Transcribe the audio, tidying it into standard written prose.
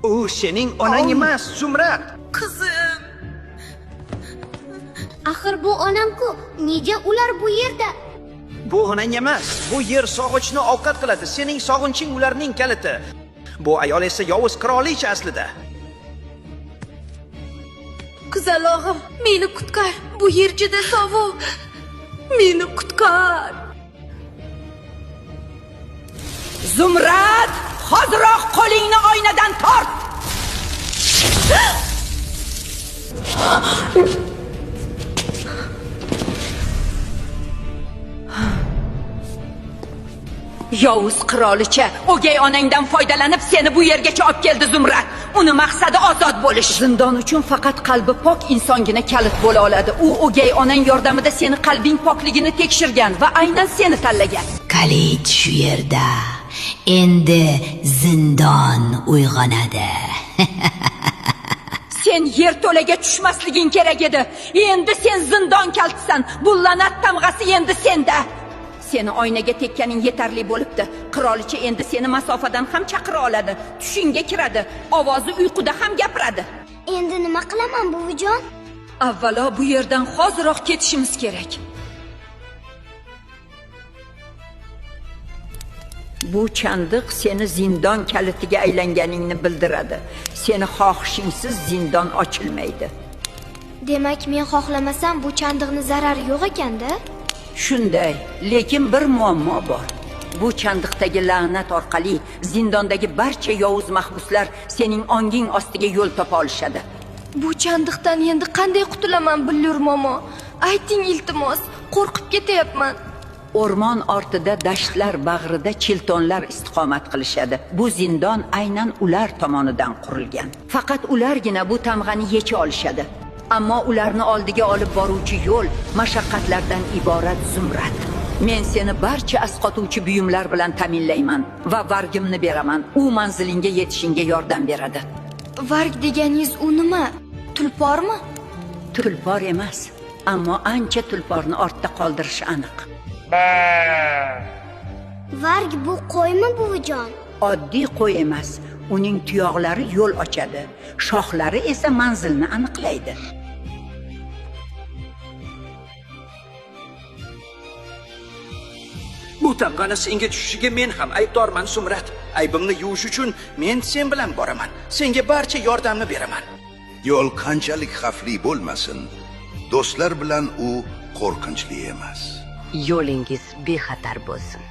U sening onang emas, Zumrad. Qizim. Axir bu onam-ku, nega ular bu yerda? Bu onang emas. Bu yer sog'inchni ovqat qiladi. Sening sog'inching ularning kaliti. Bu ayol esa yovuz qirolicha aslida. Qizalog'im, meni qutqar. Bu yer juda sovuq. Meni qutqar. Zumrad, hoziroq qo'lingni oynadan tort. Yovuz qirolicha o'gay onangdan foydalanib seni bu yergacha olib keldi, Zumrad. Uni maqsadi ozod bo'lish. Zindon uchun faqat qalbi pok insongina kalit bo'la oladi. U o'gay onang yordamida seni qalbing pokligini tekshirgan va aynan seni tanlagan. Kalit shu yerda. Endi zindon uyg'onadi. Sen yerto'laga tushmasliging kerak edi. Endi sen zindon kalitisan. Bu la'nat tamg'asi endi senda. Seni oynaga tekkaning yetarli bo'libdi. Qirolicha endi seni masofadan ham chaqira oladi. Tushingga kiradi. Ovozi uyquda ham gapiradi. Endi nima qilaman, buvijon? Avvalo bu yerdan hoziroq ketishimiz kerak. Bu chandiq seni zindon kalitiga aylanganingni bildiradi. Seni xohishingsiz zindon ochilmaydi. Demak, men xohlamasam bu chandiqni zarari yo'q ekanda? Shunday, lekin bir muammo bor. Bu chandiqdagi la'nat orqali zindondagi barcha yovuz mahbuslar sening onging ostiga yo'l topa olishadi. Bu chandiqdan endi qanday qutulaman, Billur momo? Ayting iltimos, qo'rqib ketyapman. O'rmon ortida dashtlar bag'rida chiltonlar istiqomat qilishadi. Bu zindon aynan ular tomonidan qurilgan. Faqat ulargina bu tamg'ani yecha olishadi. Ammo ularni oldiga olib boruvchi yo'l mashaqqatlardan iborat, Zumrad. Men seni barcha asqotuvchi buyumlar bilan ta'minlayman va vargimni beraman. U manzilingga yetishingga yordam beradi. Varg deganingiz u nima? Tulpormi? Tulpor emas, ammo ancha tulporni ortda qoldirishi aniq. Varg bu qo'ymi, buvijon? Oddiy qo'y emas, uning tuyoqlari yo'l ochadi, shoxlari esa manzilni aniqlaydi. Bu tamg'ani senga tushishiga men ham aybdorman, Zumrad. Aybimni yuvish uchun men sen bilan boraman. Senga barcha yordamni beraman. Yo'l qanchalik xavfli bo'lmasin, do'stlar bilan u qo'rqinchli emas. Yo'lingiz bexatar bo'lsin.